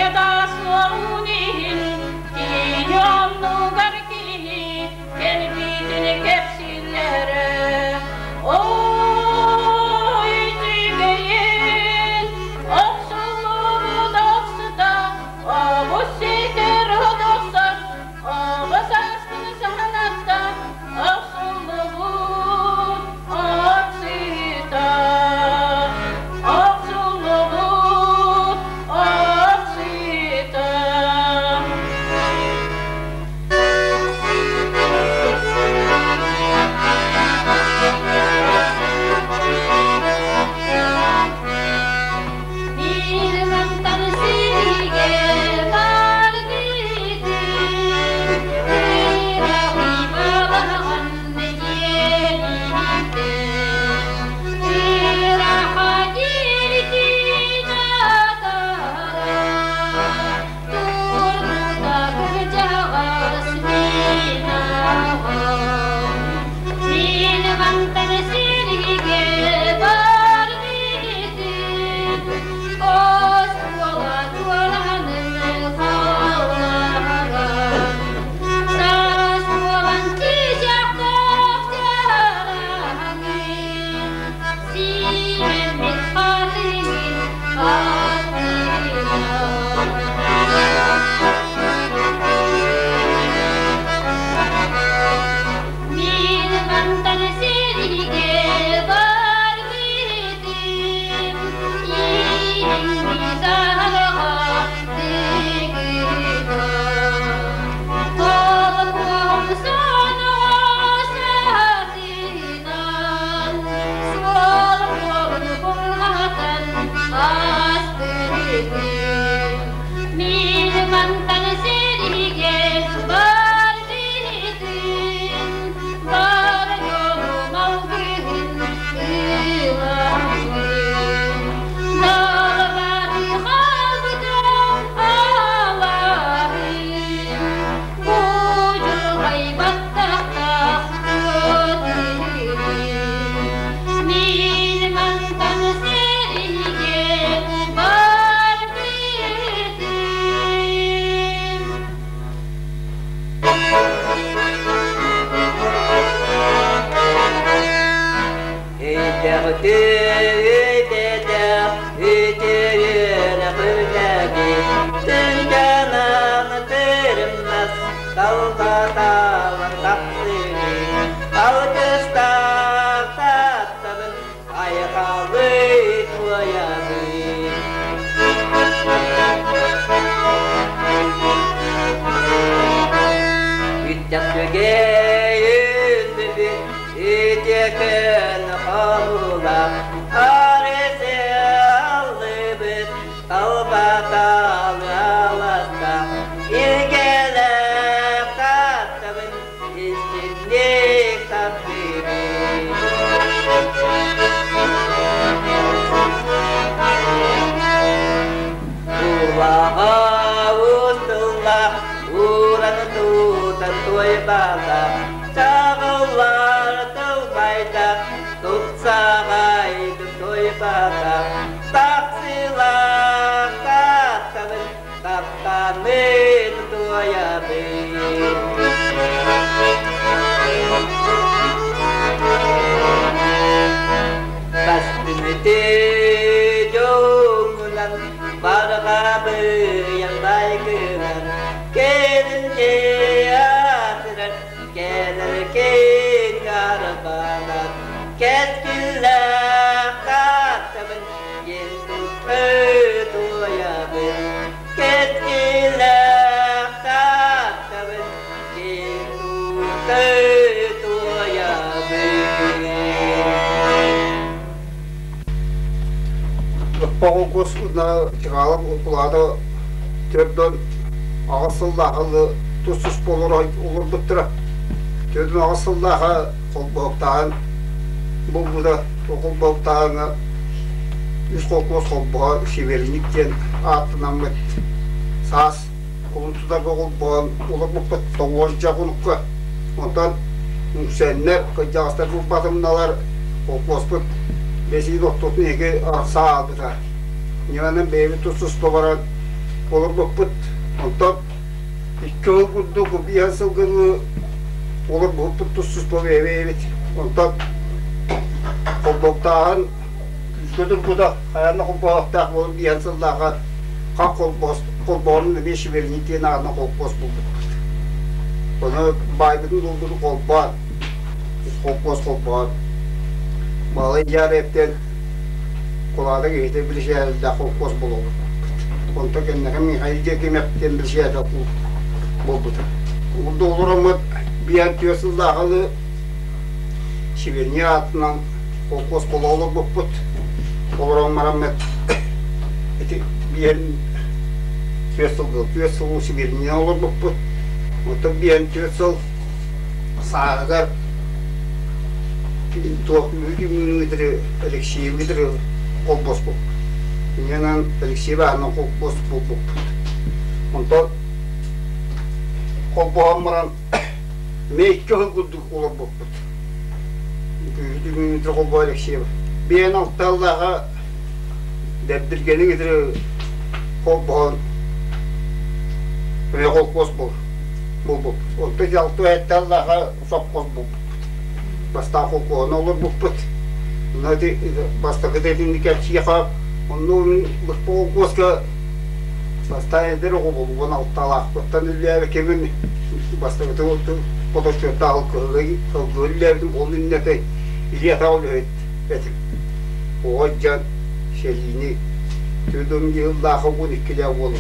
Төһө да суоҕун иһин, кини оннугар киһи кэлбитин кэпсииллэрэ. Ой, үчүгэйин, охсуллубут охсута, обус ситэр отохсор, оҕо сааспын саһанатта, охсуллубут от сыта, охсуллубут от сыта. Мантан сиригэ бардытын, Ыраҕыйбалаҕын диэбитин, Ыраха диэбитин атара, Турбута кырдьаҕас мин аҕам. Мин мантан сиригэ бардытын, Оскуола туоланын хаалларан, Саас буолан чыычаахтаах чараҥын, Сиэммит хатыҥын аттынан. Мин мантан сиригэ барбытым, Ииҥҥи саһаҕа тыгыта. Холкуом соноҕо саатынан, Суол буолун булҕатан астырытым. Мин мантан сиригэ барбытым, Бар дьонум алгыһын ыламмын. Далбары хаалбытым алаһым, Будьурҕай баттахтаах куотуйум. Мин мантан сэриигэ барбытым. Өйдөҕүтү-өйдөтөх үтүөрүнэ күллэги, Түнканан тырымнас талба-талан тахсыгы, Алгыстаах тааттабын айхалы туойабын. Үттэхтүгэй үтүбүт үтүөкэн хомулах арысы аллыбыт талбаталы аласта илгэлээх тааттабын истинник таптыыбын. Улаҕа устулла ууран тутан туойбата, чаҕыллар тылбайда, тупсаҕайдык туойбата, тахсыылаах тааттабын таптааммын туойабын. Бастыҥыты дьоҥҥунан барҕабыйан байгынан кэлин театрар кэлэр киин арбанан кэскиллээх тааттабын киэн тутта туойабын кэскиллээх тааттабын киэн тутта туойабын. Оҕолгус Чыгаалап улаата төрдөн аҕыс сыллааҕы тус-туспа олорбуттара. Төрдүн аҕыс сыллааҕы холбоһуктааһын буолбута. Холбоһуктааһыҥҥа үс холкуос холбоһо Северник диэн ааттанаммыт саас кулун тутарга холбоһон олорбуппут тоҕуонча хонукка. Онтон үҥсэннэр, кырдьаҕастар булбатымналар холкуоспут бэсиин ортотун эһиги арахса аалбыта. Ньыманан бэйэбит тус-туспа баран Олорбуппут. Онтон 2 сыл курдук биир сылгыны олорбуппут тус-туспа бэйэбит. Онтон холбоктааһын күүскэ турбута. Хайаан да холбоһуохтаах буолан биир сыллааҕа хах холбоос холбоһон эмиэ шиберник диэн аатынан холкуос булбуппут. Ону баайбытын булбуту холбоон, холкуос холбоон. Малый Дьаарыаптан Кулаада киһитэ бирисээлдээх холкуос буолуохпут. Онтон кэнники Михаил Дьэкимэп диэн бирисээлдээх буолбута. Урду олороммут биэн түөрт сыллааҕы Сибирня аатынан холкуос буола олорбуппут. Олорон бараммыт ити биэн 4 сыл 4 сыл Сибирня олорбуппут. Онтон биэн 4 сыл сааһыгар туох Дмитрий Алексеевич холбоспуппут. Инньэнэн Алексей Ивановна холбос буолбуппут. Онтон холбоһон баран эмиэ 2 сыл курдук олорбуппут. Дмитрий холбоо Алексеев. Биэн алталлааҕа Дэбдиргэни кытары холбоһон эмиэ холкуос буолбуппут. Онтон ялты этте сопхуос буолбуппут. Бастаан холкуоһунан олорбуппут. Онно ити бастакы итинник кэлсиэхэ онно холкуоска бастаан эдэр оҕо буолуон алталаахпыттан үллээбиккибин бастакытын хоточчуоттаах ылгы үллээбитим ол иннэтэ илии-атах үлэһит этим. Оҕо дьон сэриини 41 сыллаахха 12-лээх буолар.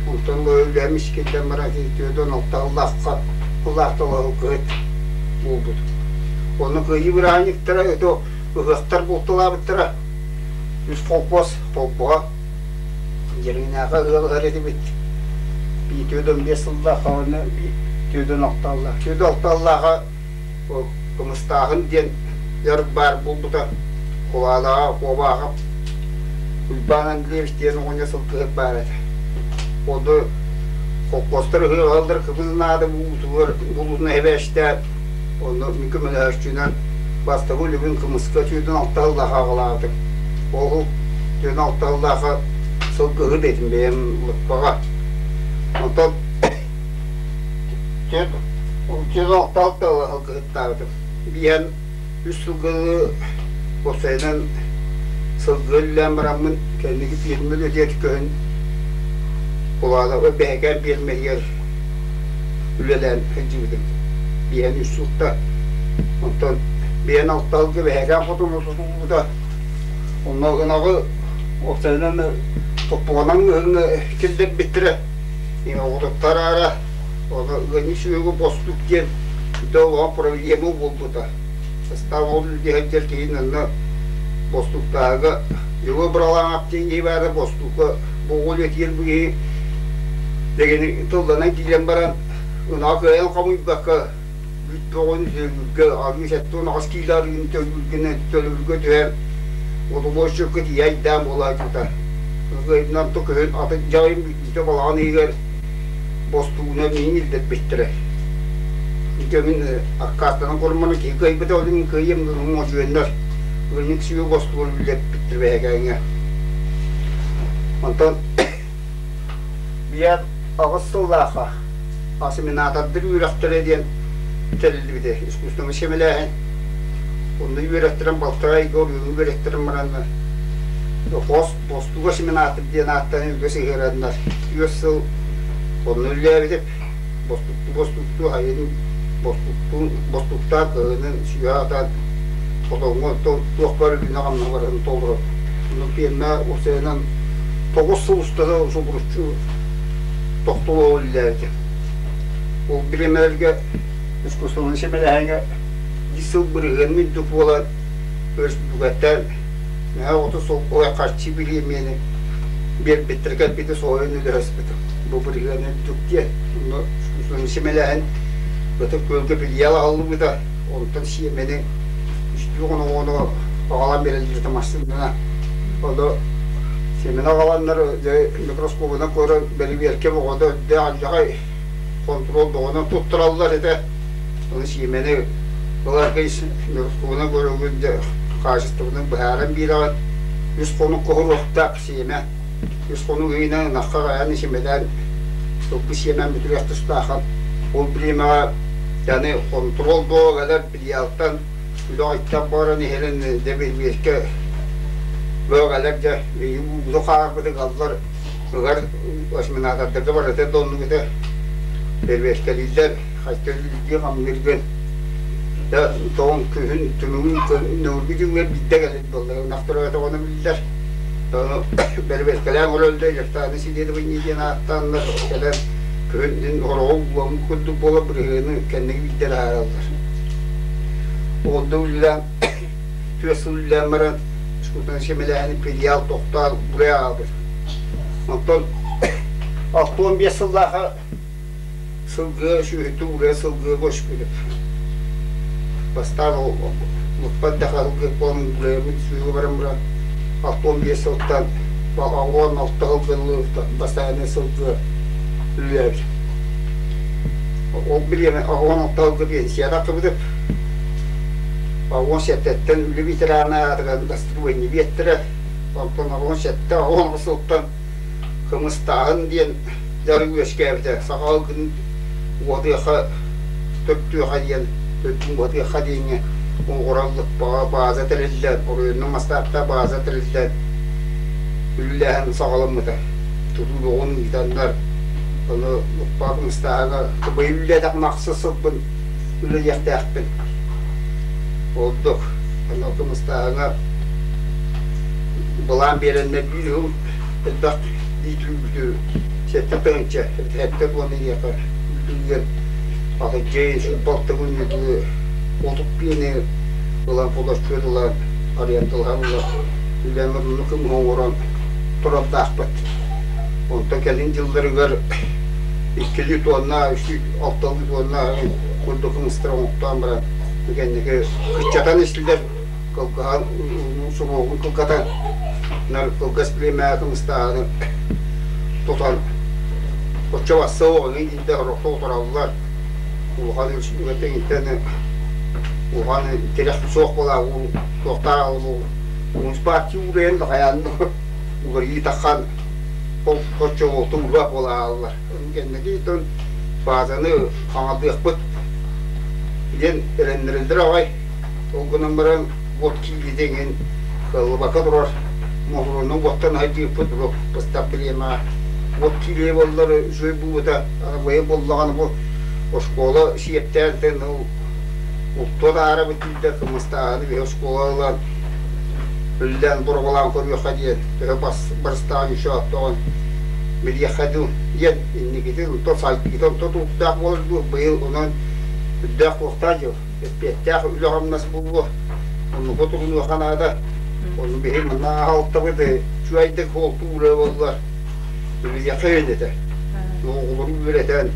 Онтон үлэм искиллэн баран 46 сыллаахха ыллаахталаһылгыһыт буолбут. Онно кыайыы бырааһынньыктара это ыһыахтар буолталаабыттара. Үс холкуос холбоһо Дьириҥнээххэ ыал ыһар этибит. 45 сыллаахха уонна 46 сыллаах. 46 сыллаахха Кымыстааһын диэн дьарык баар буолбута. Кулаалаҕа, Куобааҕа Уйбаан Андреевич диэн оҕонньор сылгыһыт баар этэ. Ону холкуостар ыһыаҕаллар кыбыл наада буутугар булууна эбээстээн, онно мин көмөлөһөөччүнэн бастакы үлэбин кымыска 46 сыллаах аҕалаабытым. Ол 46 сыллаахха сылгыһыт этим бэйэм лыппаҕа. Онтон 46 сылгыһыттаабытым. Биһэн 3 сылгы уопсайынан сылгы үллээн бараммын кэнники пиэрмэ үлэтигэр көһөн Кулаалаба бэһэкээн пиэрмэтигэр үлэлээн сылдьыбытым. Биһэн 3 сылта. Онтон биһэн 6 сылга бэһэкээн хотоно тутуллубута. Онно ынаҕы уопсайынан топпуганан ыһыҥҥа киллэрбиттэрэ. Оҕотуттар аара ону ыанньык сүөһүгэ бостук диэн олоҕо проблема буолбута. Састаап ол үллэһэрдэр киһин онно бостуктааһыга его бралаҥап диэн киһи баара бостукка боҕол этиэн бу киһи дэгини тылланан киирэн баран ынаҕы кыайан хомуйбакка бүт бөҕөнү төлүүргэ арыы 78 киилэ арыыны төлүүргэнэ төлөбүргэ түһэн водолоччукка тиийэ айдаан буолааччыта. Ыгыйынан то күһүн атын дьайым бүтүүтэ балаҕан ыйыгар бостууна миин илдэрбиттэрэ. Ити мин аккаастанан корумманы киһи кыайбыта, ол мин кыайыам модьуйаннар ыанньык сүө бостугун үллэрбиттэр бэһэкээҥҥэ. Онтон биир 8 сыллаахха осеменатордар үөрэхтэрэ диэн тэриллибитэ искусственнай сэмэлээһин. Онно үөрэхтэрин 6,5 ыйга үөрэхтэрин бараннар хос бостууга осеменатор диэн ааттаан үгэс ыһыараннар 4 сыл онно үлэлээбитим. Бостуктуу бостуктуу айын бостуктуу бостуктаах кыһынын сүөһэ атаан хотоҥҥо туох баар үлүнэ хамнаһы барытын толорор. Онно пиэрмэ уопсайынан 9 сыл устата субуруччу тохтоло үлэлээбитим. Ол бириэмэлэргэ искусственнай сэмэлээһиҥҥэ 1 сыл бырыһыан үрдүк буолан өрөспүүбүлүкэттэн наһаа 30 солкуобай харчы бириэмийэни биэрбиттэрэ кэлбити соһуйан үлэһэспитим. Бу бырыһыан үрдүк диэн. Онно искусственнай сэмэлээһин Ытык Күөлгэ филиал аһыллыбыта. Онтон сиэмэни үстүү хоноҕону аҕалан биэрэллэрэ массыынанан. Ону сиэмэни аҕаланнар дьэ микроскобунан көрөн бэрэбиэркэ бөҕөтө үрдээх алдьархай хонтуруол бөҕөнөн туттараллар этэ. Ону сиэмэни ыларга микроскобунан көрөҥҥүн дьэ хаачыстыбатын быһааран биэрэҕин. 3 хонук хоһуруохтаах сиэмэ. Үс хонук ыйынан ынахха хайаан симэлээн сылгы сиэмэн бүтүрэх тустаахын. Ол бириэмэҕэ яны хонтуруол буолалар филиалтан үлэ баран иһэрин дьэ билбиэскэ бөҕөлөр дьэ ууну хаарбытын аллар ыгар осьминатордарга барыта да оннук этэ бэбиэскэлииллэр хайта үлдүү хамныыргын да тоҕон күһүн түмүгүн нөҥүргү дьүҥҥэр биирдэ кэлин буоллар ынахтар тоҕону биллэр бэбиэскэлээн олороллор электронный исследование диэн ааттааннар кэлэн күһүн хороҕу уолун курдук буола бырыһыаны кэнники биирдэ таһаараллар. Ол да үлэлээн түөрт сыл үлэлээн баран искусственнай сэмэлээһини филиал тохтоон бурай аҕалбыт. Онтон 65 сыллааха сылгы сүөһүтү урайа сылгыга көспүтүм. Бастаан ол луппат да сылгы буолан урайаммыт сүөһү баран баран 65 сылтан 16 сылгылыы бастааннай сылгы үлэлээбит. Ол бириэмэ 16 сылга пенсия тахсыбытым. 17-ттэн үлэ ветерана аатыгар дастыбыанньа биэртэрэ. Онтон 17 сылтан кымыстааһын диэн дьарык үөскээбитэ. Саха ылгын уотуйаха төрдүөҕэ диэн төрдүн уотуйаха диэҥҥэ оҥороллукпаҕа бааза тэриллэн, оройуоннар мастаахта бааза тэриллэн үлэлээһин саҕаламмыта. Тутуу бөҕүн ыытаннар, ону луппаах мыстааһыга быйыл үлэлээх махса сылбын үлэлиэхтээхпин. Ордук аны кымыстааһыҥа былаан биэрэннэр биир сыл элбэх иитиллибити 7 тыһыынча 70 иһиэхэ үрдүгэр атырдьай сүүрбэ күннүгү 35-ни ылан холостуой ылан арендалаһан ылан үлэм оннук оҥорон турардаахпыт. Онтон кэлин дьылларыгар иккилии туонна, үстүү алталыы туонна курдук кымыстары оҥортоон баран кэнники кыччатан истилэр кылгаһан сумуоҕун кылгатан нар кылгас бириэмэҕэ кымыстааһыны тутан оччо басса оҕону иитэ орохто утараллар улахан үгэтэҥиттэн улахан тирэх суох буолаа туохтаах муспааччы уурайан да хайаан уларыйыы таххан ол оччоҕолту урбаах буолааллар кэнники баазаны хаҥатыахпыт диэн эрэннэрэллэр аҕай. Ол гынан баран уот киириитэ иҥин кыаллыбакка турар. Моһуруонун уоттан аһайдыыппыт быстах бириэмэҕэ. Уот киириэ буоллар үчүгэй буолбута. Быйыл буоллаҕына бу оскуола сиэптээн ултуо таһаарабыт дииллэр кымыстааһыны биһи оскуола ылан үллээн боруобалаан көрүөххэ диэн төһө барыстаах еще оттоҕун билиэххэ дуу диэн инникитин онтон сайдыыта онто туруктаах буолар дуу быйыл онон үрдээх туохтаах дьыл эппиэттээх үлэ-хамнас буолуо оннука турунуохха наада ону биһи манна аһалтабыт үчүгэйдик холтуура буоллар билиэххэ этэ оҕолору үөрэтэн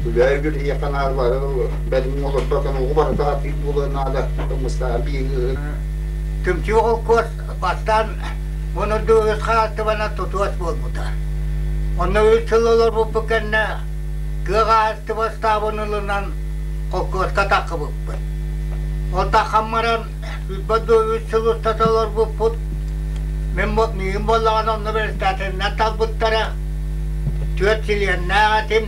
үлэ үөрүйэххэ наада бары бэлэмҥэ олорбокко оҕо барыта сатыыр буолуон наада кымыстаан биһиги Түмсүү холкуос бастаан мунурдуу үс хаһаайыстыбанан тутуос буолбута. Онно үс сыл олорбуппут кэннэ тыа хаһаайыстыба ыстаабын ылынан холкуоска таххыбыппыт. Ол таххан баран сүүрбэ дуу үс сыл устата олорбуппут. Мин миигин буоллаҕына онно бэрэстээтэлинэн талбыттара. Түөрт чилиэннээх этим.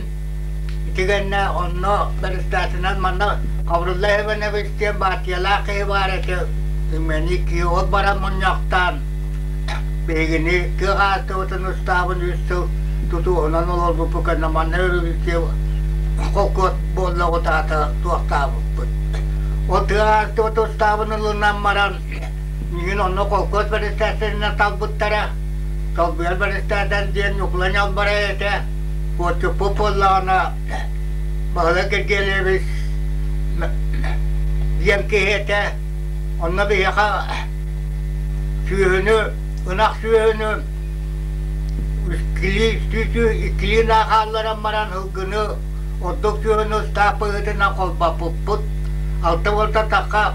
Ити гэннэ онно бэрэстээтинэн манна Хабырылла Иванович диэн баартыйалаах киһи баар этэ. Имени киһи ол баран мунньахтаан биһигини тыа хаһаайыстыбатын ыстаабын үс сыл тутуһунан олорбуппут кэннэ манна өрүбүтүө холкуос буоллаҕыт аата туохтаабыппыт. Ол тыа хаһаайыстыбатын ыстаабын ылынан баран миигин онно холкуос бэрэссэдээтэлинэн талбыттара. Солбуйар бэрэссэдээтэл диэн Ньукулай Ньалбарай этэ. Куотчуппут буоллаҕына Баһылай Киргиэлэйэбис диэн киһи этэ. Онно биһиэхэ сүөһүнү, ынах сүөһүнү иккилии, үстүү иккилии ынах хаалларан баран сылгыны ордук сүөһүнү ыстаап быһыытынан холбоппуппут. Алта уонтан тахха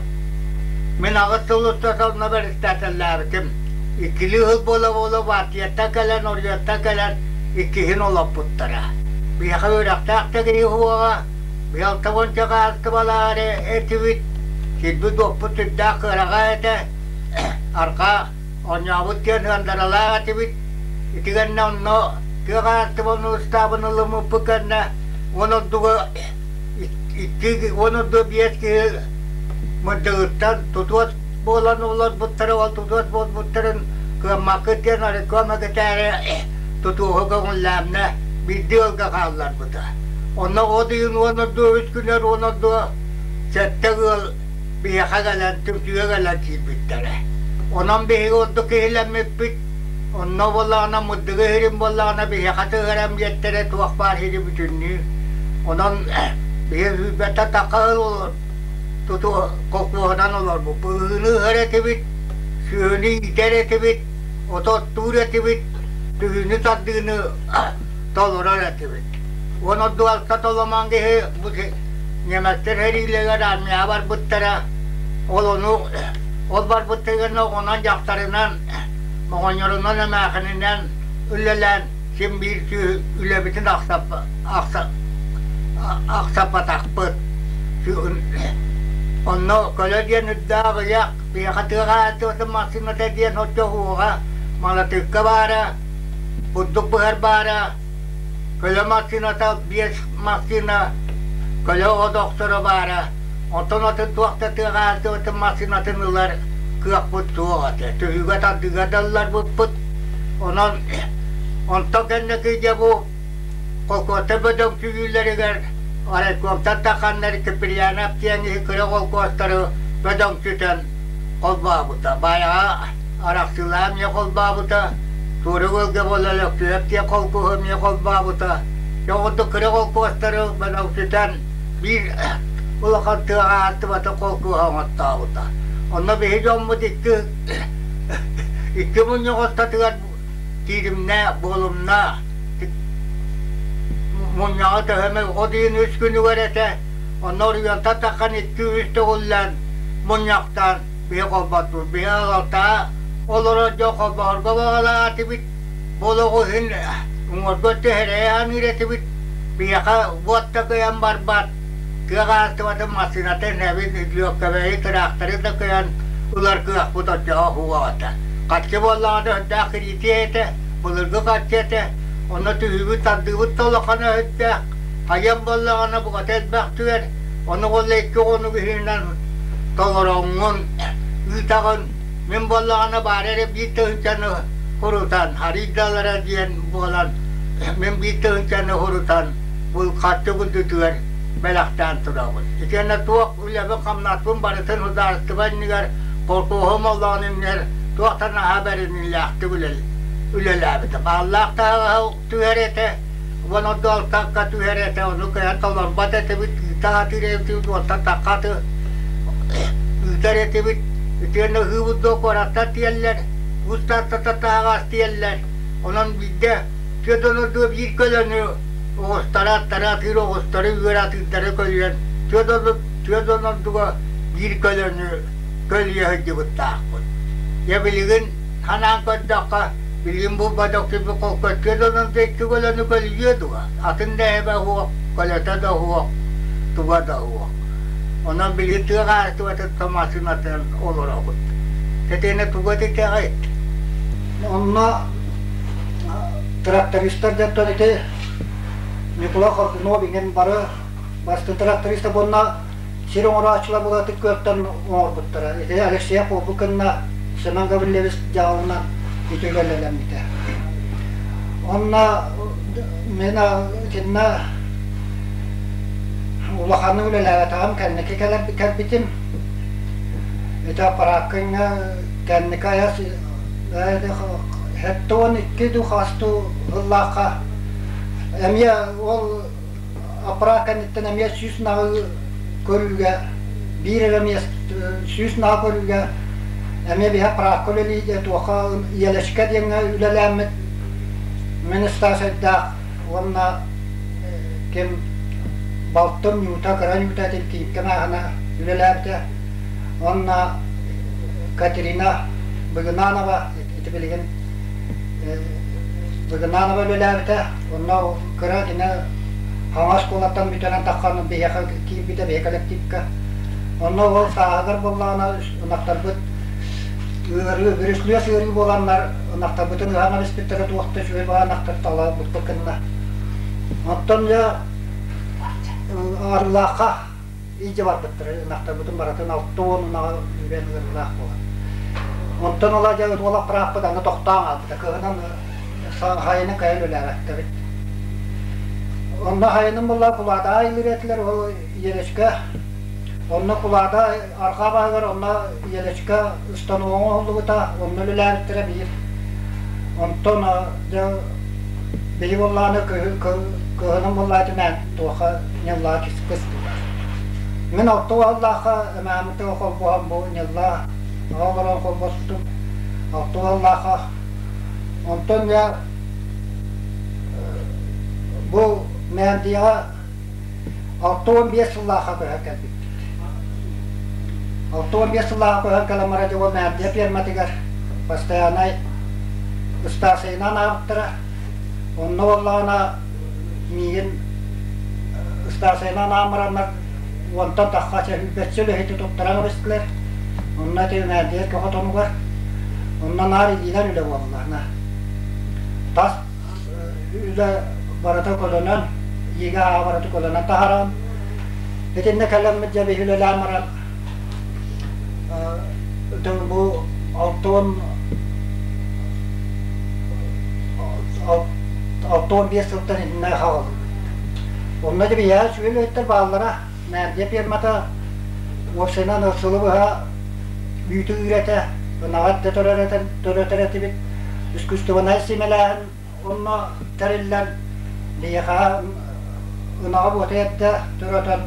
мин аҕыс сыл устата онно бэрэссэдээтэллээбитим. Иккилии сыл буола-буола баартыйаттан кэлэн, оройуоттан кэлэн иккиһин олоппуттара. Биһиэхэ үөрэхтээх да киһи суоҕа, биһи алта уонча хаһаайыстыбалаах эрэ этибит, сирбит-уоппут сүрдээх кыараҕа этэ, арҕаа оонньообут диэн ыандаралаах этибит. Итигэннэ онно тыа хаһаайыстыбатын ыстаабын ылыммыппыт кэннэ уон ордуга икки уон ордуга биэс киһи мырдыгыттан тутуос буолан олорбуттара, ол тутуос буолбуттарын кыаммаккыт диэн рекома кэтээри тутуоһу көҥүллээмнэ биирдии ыалга хаалларбыта. Онно от ыйын уон ордуга үс күнүгэр уон ордуга сэттэ ыал биһиэхэ кэлэн, түмсүүгэ кэлэн киирбиттэрэ. Онон биһиги ордук киһилэммиппит. Онно буоллаҕына мырдыгы иһирин буоллаҕына биһиэхэ тыһыаран биэртэрэ туох баар иһири бүтүннүү. Онон биһи сүүрбэттэ тахха ыал олор туту колхуоһунан олорбуппут. Ыһыыны ыһар этибит, сүөһүнү иитэр этибит, ото оттуур этибит, түһүүнү тардыыны толорор этибит. Уон ордугалта толомон киһи бу немецтэр сэриилэригэр армияҕа барбыттара. Ол ону ол барбыттарыгар оҕонон дьахтарынан, оҕонньорунан эмээхининэн үлэлээн син биир үлэбитин ахсаппатахпыт. Онно көлө диэн үрдээх аҕыйах, биһиэхэ тыаҕа аатырбыт массыыната диэн оччо уоҕа малатыыкка баара, бурдук быһар баара, көлө массыыната биэс массыына, көлө оҕо баара. Онтон атын туох да тыаҕа аатырбыт массыынатын ылар кыахпыт суох этэ. Түһүүгэ тардыыга да ылларбыппыт. Онон онтон кэнники дьэ бу холкуостар бөдөҥсүйүүлэригэр райкомтан тахханнар Киприянов диэн киһи кыра холкуостары бөдөҥсүтэн холбообута. Баайаҕа арахсыылаах эмиэ холбообута, Туора Күөлгэ буолла Лөксүөп диэн холкуоһу эмиэ холбообута. Дьэ курдук кыра холкуостары бөдөҥсүтэн биир улахан тыаҕа ааттыбата холкуоһа оҥоттообута. Онно биһи дьоммут икки икки мунньах ортотугар кииримнэ, буолумна мунньаҕы төһөмө от ыйын үс күнүгэр этэ. Онно оруйуонтан таххан икки-үс төгүллээн мунньахтаан биһи холботпут. Биһи алтаа олорор дьон холбоһорго баҕалаатыбыт. Бу олоҕу иһин уҥуорга түһэрэ аныыр этибит. Биһиэхэ уот да кыайан барбат. Тыа хаһаайыстыбатын массыынатын эбин лүөккэбэйи, тыраахтары да кыайан ылар кыахпыт оччоҕо суох этэ. Харчы буоллаҕына үрдээх кириитиэ этэ, былыргы харчы этэ. Онно түһүүбүт, тардыыбыт да улахана сүрдээх. Хайыам буоллаҕына буката элбэх түгэр. Ону буолла икки оҕону иһинэн толороҥҥун ыытаҕын. Мин буоллаҕына баара эрэ биир тыһыынчаны хурутан, арыйдалара диэн буолан, мин биир тыһыынчаны хурутан бу харчы күндүтүгэр бэлэхтээн турабын. Итиэннэ туох үлэбин-хамнаспын барытын судаарыстыба иннигэр, колхуоһум олоҕун иннигэр туохтан наһаа бэриниилээхтик үлэлээбитим. Ааллаах таһаҕаһы түһэр этэ, уон ордуалтакка түһэр этэ, ону кыайан толорбот этибит, ыыта сатыыр этибит, уонтан таххаты ыытар этибит. Итиэннэ ыһыыбыт дуо куораттан тиэллэр, устааттата таһаҕас тиэллэр. Онон биирдэ түөрт биир көлөнү оҕустара аттара атыыр оҕустары үөр атыырдары көлүйэн түөрт ордуга биир көлөнү көлүйэ сылдьыбыттаахпыт. Дьэ билигин санаан көрдөххө, билигин бу бодохсуйбут холкуос түөрт икки көлөнү көлүйүө дуо? Атын да эбэ суох, көлөтө да суох, туга да суох. Онон билигин тыа хаһаайыстыбатын массыынатынан олоробут. Тэтиэнэ тугу этитэҕит? Онно трактористар дьонтон ити Ньукулай Хоргунов иҥэн бары бастыҥ тракториста буолна сир оҥорооччулар булатык күөлтэн оҥорбуттара. Ити Алексей Попу кынна Семен Гаврильевич дьаһалынан ити үлэлэммитэ. Онно мен итиннэ улаханнык үлэлээбэтэҕим кэнники кэлбитим. Ити аппараакка кэнники айас 72 дуу хас дуу сыллаахха эмиэ ол аппараат кэнниттэн эмиэ сүүс наҕы көрүүгэ биир эрэ сүүс наҕы көрүүгэ эмиэ биһи аппараакка үлэлии туохха Елечка диэҥҥэ үлэлээммит мин ыстаасайдаах уонна ким балтым Нюта кыра Нюта этин киипкэ мааһына үлэлээбитэ уонна Катерина Быгынанова ити билигин Быгынанова үлэлээбитэ онно кыра кини хаҥас оскуолаттан бүтэрэн таххан биһиэхэ киирбитэ биһи коллективка онно ол сааһыгар буоллаҕына ынахтарбыт ыарыы бүрүслүөс ыарыы буоланнар Ынахтарбытын ыһан эбиспиттэрэ туох да үчүгэй баҕа ынахтар талаабыппыт гынна. Оттон дьэ Арыылаахха илдьэ барбыттара ынахтарбытын барытын 60 ынаҕы үүрэн ыарыылаах буолан. Онтон ыла дьэ уолаппырааппыт аны тохтоон хаалбыта. Кыһынан хайаны кайан үлээбэттэбит. Онно хайанын булла кулаатаа илир этилэр ол Елечка. Онно кулаата арҕаа баһыгар онно Елечка станогу оҥоһуллубута, онно үлэлээбиттэрэ биир. Онтон дьэ биһи буоллаҕына кыһынын буоллаатымээн туохха ньыллаа кыстыылар. Мин алта уоллаахха эмээммитэ холбоһон бу ньыллаа олорон холбоспутум. Алта уоллаахха онтон дьэ бу Мээндийэҕэ 65 сыллаахха көһөн кэлбиппит. 65 сыллаахха көһөн кэлэн баран дьэ Мээндийэ пиэрмэтигэр постояннай ыстаасыйынан аабыттара. Онно буоллаҕына миигин ыстаасыйынан аан бараннар уонтан тахха сүүрбэччэ үлэһити туттаран эбистилэр. Онно ити Мээндийэ хотонугар онно наар илиинэн үлэ буолла. Тас үлэ барыта көлөнөн, иигэ аа барыта көлөнөн таһааран, итиннэ кэлэммит дьэ биһи үлэлээн баран бу 65 сылтан итиннэ хаалбыт. Онно дьэ биһиэхэ үчүгэй үлэһиттэр бааллара. Мээрдиэ фермата уопсайынан сылы быһа үүтү ыыр этэ, ынаҕа эрдэ төрөтөр этибит. Искусственнай симэлээһин онно тэриллэн, биһиэхэ ынаҕы буота эрдэ төрөтөн,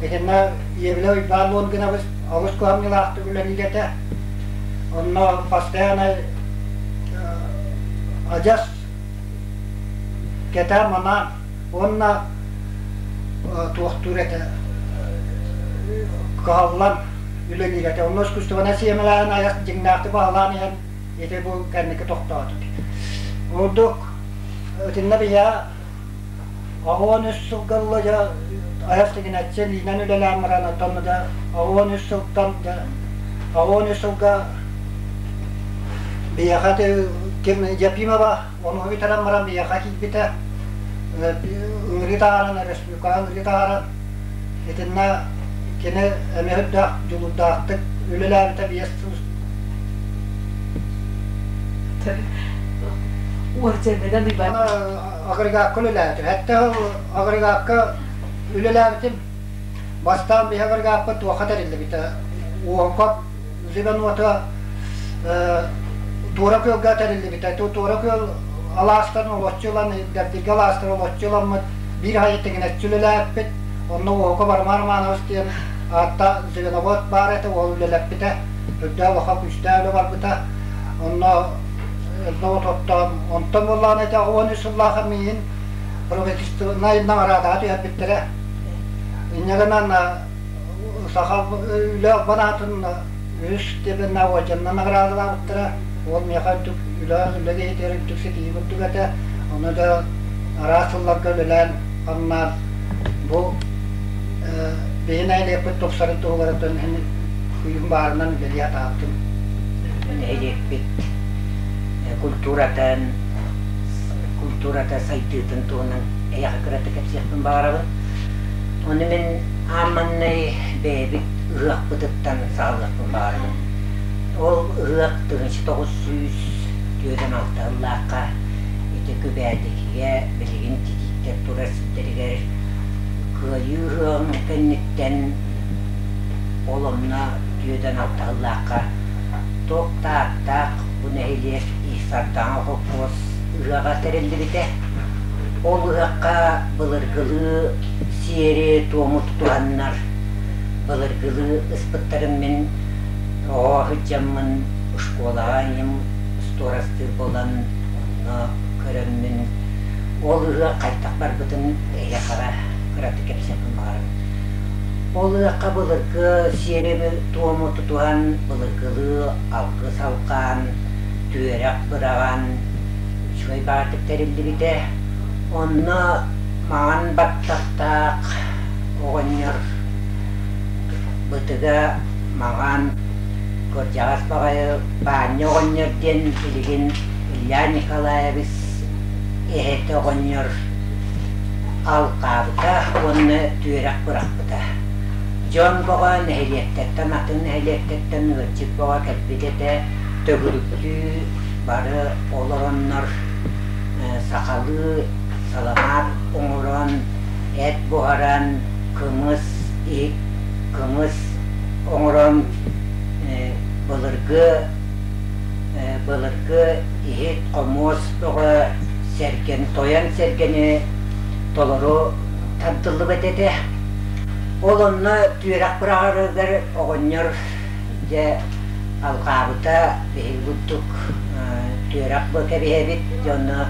итиннэ Иэбилэ Уйбаан Лонгинабыс олус кыһамньылаахтык үлэлиир этэ. Онно постоянно адьас кэтээн-манаан уонна туохтуур этэ кыһаллан үлэлиир этэ. Онно искусственнай сиэмэлээһин айас дьиҥнээхтик баһылаан иһэн ити бу кэнники тохтооту. Ордук итиннэ биһиэхэ 83 сылга ыла дьэ айас тигинэччи илиинэн үлэлээн баран оттон дьэ 83 сылтан дьэ 83 сылга биһиэхэ ким Ефимова Ону бүтэрэн баран биһиэхэ киирбитэ, ыҥырыы таһааран, республикаҕа ыҥырыы таһааран, итиннэ кини эмиэ үрдээх дьулуурдаахтык үлэлээбитэ 5 сыл. Агрегакка үлэлээбитим. Сэттэ сыл агрегакка үлэлээбитим. Бастаан биһи агрегаппыт туохха тэриллибитэ? Уокоп звенота Туора Күөлгэ тэриллибитэ. Туора Күөл алаастарын олоччу ылан, Дэбдиргэ алаастарын олоччу ыламмыт биир хайы тигинэччи үлэлээппит. Онно Уоһука Барымар Романович диэн аатта звеновод баар этэ, ол үлэлэппитэ. Үрдээх улахан күүстээх үлэ барбыта. Онно элбэх от оттоон, онтон буоллаҕына ити 13 сыллаах миигин правительственнай наҕараадаҕа түһэрбиттэрэ. Инньэ гынан саха үлэ албан аатын үс степеннээх уордьанынан наҕараадалаабыттара. Ол миэхэ үрдүк үлэ үлэ киһитигэр үрдүк ситиһии курдук этэ. Ону да араас сылларга үлэлээн хамнаан бу биһи нэһилиэкпит тупсарын туһугар оттон күүһүм баарынан үлэлии сатаабытым. Нэһилиэкпит культуратын культурата сайдыытын туһунан эйиэхэ кыратык кэпсиэхпин баҕарабын. Ону мин аан маҥнай бэйэбит ыһыахпытыттан саҕалыахпын баҕарабын. Ол ыһыах 1946 сыллаахха ити Күбээдикигэ билигин титииктэр турар сирдэригэр Кыайыы ыһыаҕын кэнниттэн ол онно 46 сыллаахха туох да ааттаах бу нэһилиэк Сардаҥа холкуос ыһыаҕа тэриллибитэ. Ол ыһыахха былыргылыы сиэри-туому тутуһаннар, былыргылыы ыспыттарын мин оҕо сылдьаммын школаҕа ийэм остуорастыыр буолан онно көрөммүн ол ыһыах хайдах барбытын эйиэхэҕэ кыратык кэпсиэхпин баҕарабын. Ол ыһыахха былыргы сиэри-туому тутуһан, былыргылыы алгыс алҕаан, түөрэх быраҕан үчүгэй баҕатык тэриллибитэ. Онно маҥан баттахтаах оҕонньор бытыга маҥан, кырдьаҕас баҕайы Баанньа оҕонньор диэн билигин Илья Николаевич эһэтэ оҕонньор алҕаабыта уонна түөрэх бырахпыта. Дьон бөҕө нэһилиэктэртэн атын нэһилиэктэртэн ыалдьыт бөҕө кэлбит этэ, төгүрүктүү бары олороннор сахалыы саламаат оҥорон, эт буһаран, кымыс иһит, кымыс оҥорон былыргы былыргы иһит хомуос бөҕө сэргэн тойон сэргэни толору тардыллыбыт этэ. Ол онно түөрэх быраҕарыгар оҕонньор дьэ алҕаабыта биһиги курдук түөрэх кэбиһэбит дьоно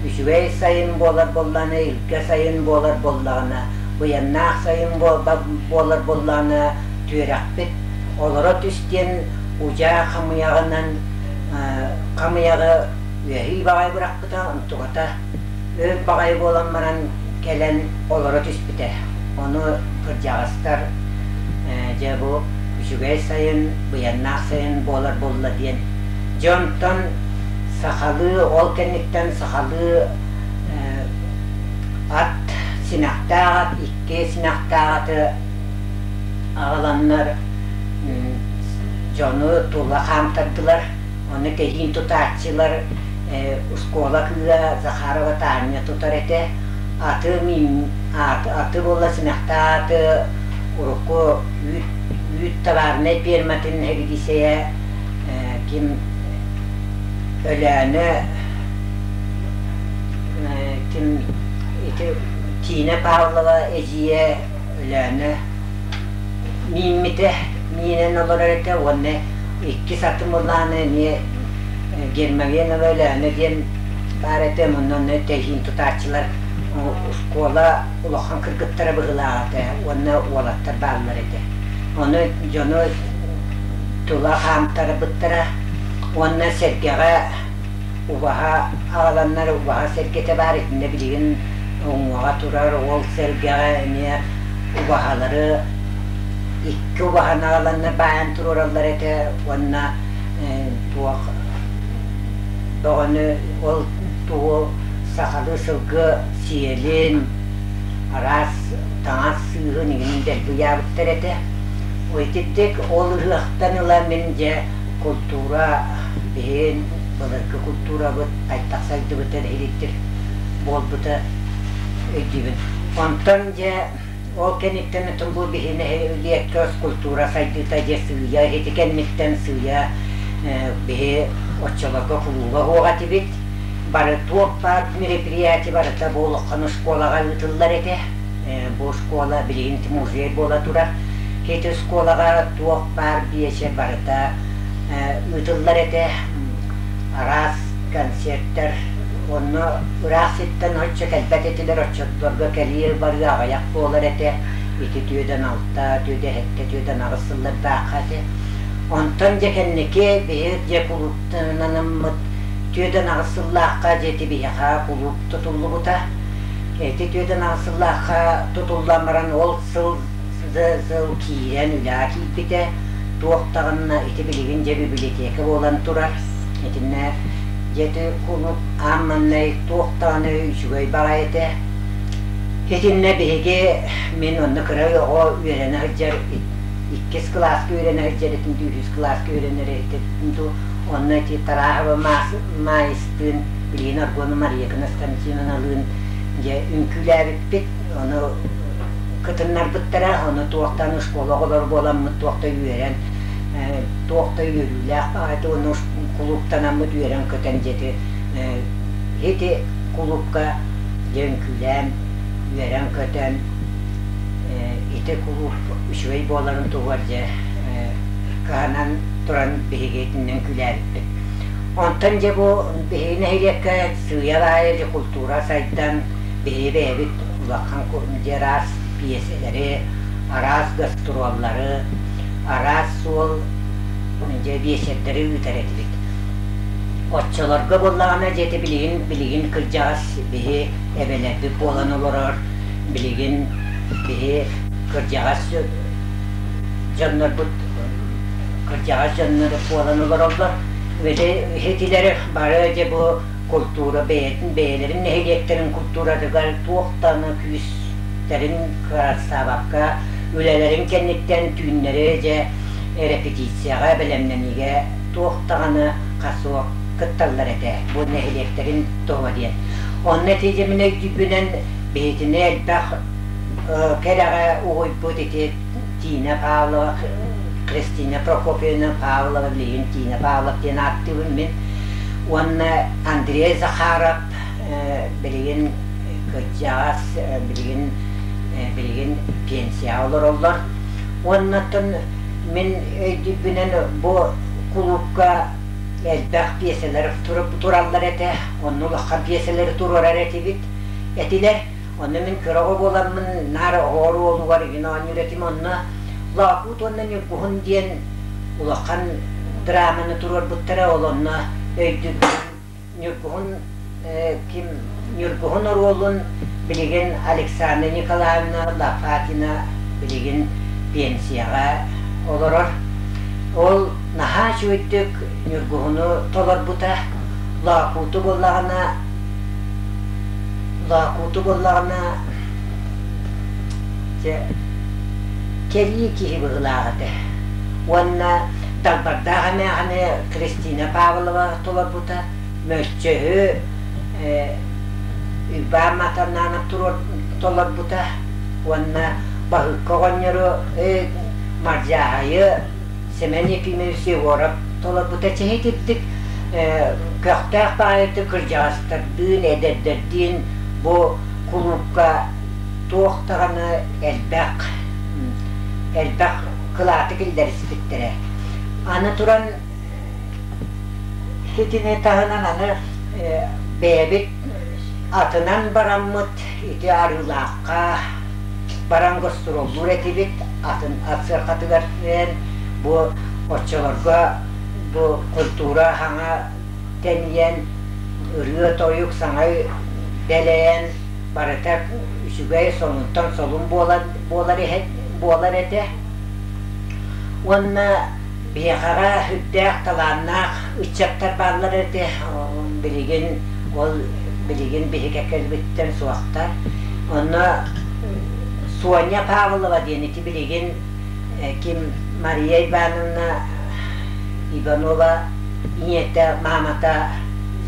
үчүгэй сайын буолар буоллаҕына, илгэ сайын буолар буоллаҕына, быйаннаах сайын буолар буоллаҕына түөрэхпит олоро түс диэн удьаа хамыйаҕынан хамыйаҕы үөһүү баҕайы бырахпыта, онтугата өр баҕайы буолан баран кэлэн олоро түспүтэ. Ону кырдьаҕастар дьэ бу үчүгэй сайын, быйаннаах сайын буолар буолла диэн. Дьэ онтон сахалыы ол кэнниттэн сахалыы ат симэхтээх ат, икки симэхтээх аты аҕаланнар дьону тула хаамтардылар. Ону тэһиин тутааччылар оскуола кыыһа Захарова Таня тутар этэ. Аты мин аты буолла симэхтээх аты урукку үүт үүт табаарынай пиэрмэтин эбидиисэйэ ким Өлөөнө ким ити Тина Павлова эдьиийэ Өлөөнө мииммитэ, миинэн олорор этэ уонна иккис атын былааны эмиэ Гермогенова Өлөөнө диэн баар этэ, онно онно тэһиин тутааччылар оскуола улахан кыргыттара быһыылаах этэ уонна уолаттар бааллар этэ. Ону дьону тула хаамтарбыттара уонна сэргэҕэ убаһа аҕаланнар убаһа сэргэтэ баар итиннэ билигин уҥуоҕа турар ол сэргэҕэ эмиэ убаһалары икки убаһаны аҕаланнар баайан туруораллар этэ уонна туох бөҕөнү ол тугу сахалыы сылгы сиэлин араас таҥас сыыһын иҥин дэлби ыйаабыттар этэ. Итинник ол ыһыахтан ыла мин дьэ култуура биһиги былыргы култуурабыт хайдах сайдыбыта иһиликтир буолбута өйдүүбүн. Онтон дьэ ол кэнниттэн отон бу биһи нэһилиэккэ культура сайдыыта дьэ сыыйа ити кэнниттэн сыыйа биһи оччолорго кулууба суох этибит. Бары туох баар мероприятие барыта бу улахан оскуолаҕа ыытыллар этэ. Бу оскуола билигин музей буола турар. Ити оскуолаҕа туох баар биэчэр барыта ыытыллар этэ. Араас концерттэр онно ыраах сиртэн оччо кэлбэт этилэр, оччолорго кэлии барыы аҕыйах буолар этэ. Ити түөдэн алта, түөдэ сэттэ, түөдэн аҕыс сыллардаахха этэ. Онтон дьэ кэнники биһи дьэ кулууптанаммыт түөдэн аҕыс сыллаахха дьэ ити биһиэхэ кулууп тутуллубута. Ити түөдэн аҕыс сыллаахха тутуллан баран ол сыл сыл киирэн үлэҕэ киирбитэ. Туох даҕаны ити билигин дьэ библиотека буолан турар. Итиннэ дьэ ити кулууп аан маҥнай туох даҕаны үчүгэй баҕайы этэ. Итиннэ биһиги мин онно кыра оҕо үөрэнэ сылдьар иккис кылааска үөрэнэ сылдьар этим дуу, үһүс кылааска үөрэнэр этим дуу. Онно ити Тарахова Маайыстыын, билигин Аргона Мария Константиновналыын дьэ үҥкүүлээбиппит. Ону кытыннарбыттара, ону туохтан оскуола оҕолоро буоламмыт туох да үөрэн, туох да үөрүүлээх баҕайы уонна кулууптанаммыт үөрэн-көтөн дьэ ити кулуупка дьэ үҥкүүлээн, үөрэн-көтөн ити кулууп үчүгэй буоларын туһугар дьэ кыһанан туран биһиги итиннэ үҥкүүлээбиппит. Онтон дьэ бу биһиги нэһилиэккэ сыыйа-баайа дьэ култуура сайдан биһиги бэйэбит улахан дьэ араас пьесэлэри, араас гастроллары, араас суол дьэ биэчэрдэри ыытар этибит. Оччолорго буоллаҕына дьэ ити билигин билигин кырдьаҕас биһи эбэлэрбит буолан олорор, билигин биһи кырдьаҕас дьоннорбут кырдьаҕас дьоннор буолан олороллор. Итилэр бары дьэ бу култуура бэйэтин бэйэлэрин нэһилиэктэрин култууратыгар туох даҕаны күүстэрин кыраастаабакка үлэлэрин кэнниттэн түүннэри дьэ репетицияҕа бэлэмнэниигэ туох даҕаны хасуох кытталлар этэ бу нэһилиэктэрин туһа диэн. Онно ити дьэ мин өйдүүрбүнэн биһитини элбэх кэрэҕэ угуйбут ити Тина Павлова, Христина Прокопьевна Павлова, билигин Тина Павлов диэн ааттыыбын мин. Уонна Андрей Захаров билигин кырдьаҕас, билигин билигин пенсияҕа олороллор. Уоннаттан мин өйдүүрбүнэн бу кулуупка элбэх пьесэлэр тураллар этэ. Онно улахан пьесэлэри туруорар этибит этилэр. Онно мин кыра оҕо буоламмын наар оҕо оруолугар игин оонньуур этим. Онно Лоокуут уонна Ньургуһун диэн улахан драманы туруорбуттара. Ол онно өйдүүрбүн Ньургуһун ким Ньургуһун оруолун билигин Александра Николаевна Лопатина билигин пенсияҕа олорор. Ол наһаа үчүгэйдик Ньургуһуну толорбута. Лоокууту буоллаҕына Лоокууту буоллаҕына дьэ кэлии киһи быһыылаах этэ. Уонна Далбардаах эмээхини Кристина Павлова толорбута, Мөлчөһү Уйбаан Матаннанов толорбута уонна Баһыыкка оҕонньору Мардьааһайы Сэмэн Ефимович Егоров толорбута чэһитирдик көхтөөх баайытык кырдьаҕастардыын, эдэрдэрдиин бу кулуупка туох даҕаны элбэх элбэх кылааты киллэриспиттэрэ. Аны туран итини таһынан аны бэйэбит атынан бараммыт ити Арыылаахха баран гастроллуур этибит, атын ат сыархатыгар бу оччолорго бу культура хаҥа тэнийэн, ырыа-тойук саҥа дэлэйэн барыта үчүгэй сонунтан солун буолан буолар буолар этэ. Уонна биһиэхэҕэ үрдээх талааннаах ыччаттар бааллар этэ. Билигин ол билигин биһиги кэлбиттэн суохтар. Онно Соня Павлова диэн ити билигин ким Мария Ивановна Иванова ийэтэ, маамата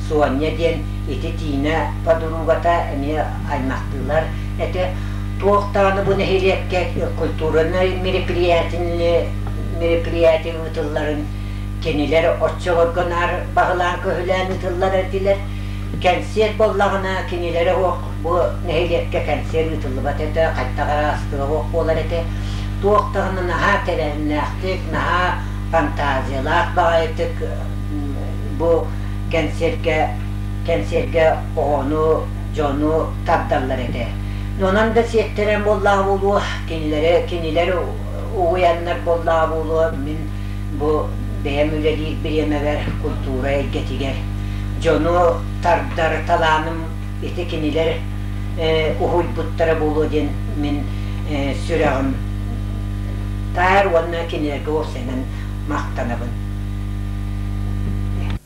Соня диэн ити Тина подругата эмиэ аймахтыылар этэ. Туох даҕаны бу нэһилиэккэ культурнай мероприятие мероприятие ыытылларын кинилэр оччолорго наар баһылаан-көһүлээн ыытыллар этилэр. Кэнсиэр буоллаҕына кинилэри уох бу нэһилиэккэ кэнсиэр ыытыллыбат этэ, хайдах эрэ астыга уох буолар этэ. Туох даҕаны наһаа тэрээһиннээхтик, наһаа фантазиялаах баҕайытык бу кэнсиэргэ кэнсиэргэ оҕону, дьону тардаллар этэ. Онон да сиэттэрэн буоллаҕа буолуо, кинилэри кинилэр угуйаннар буоллаҕа буолуо, мин бу бэйэм үлэлиир бириэмэбэр культура эйгэтигэр дьону тардар талааным ити кинилэр уһуйбуттара буолуо диэн мин сүрэҕим таар уонна кинилэргэ уопсайынан махтанабын.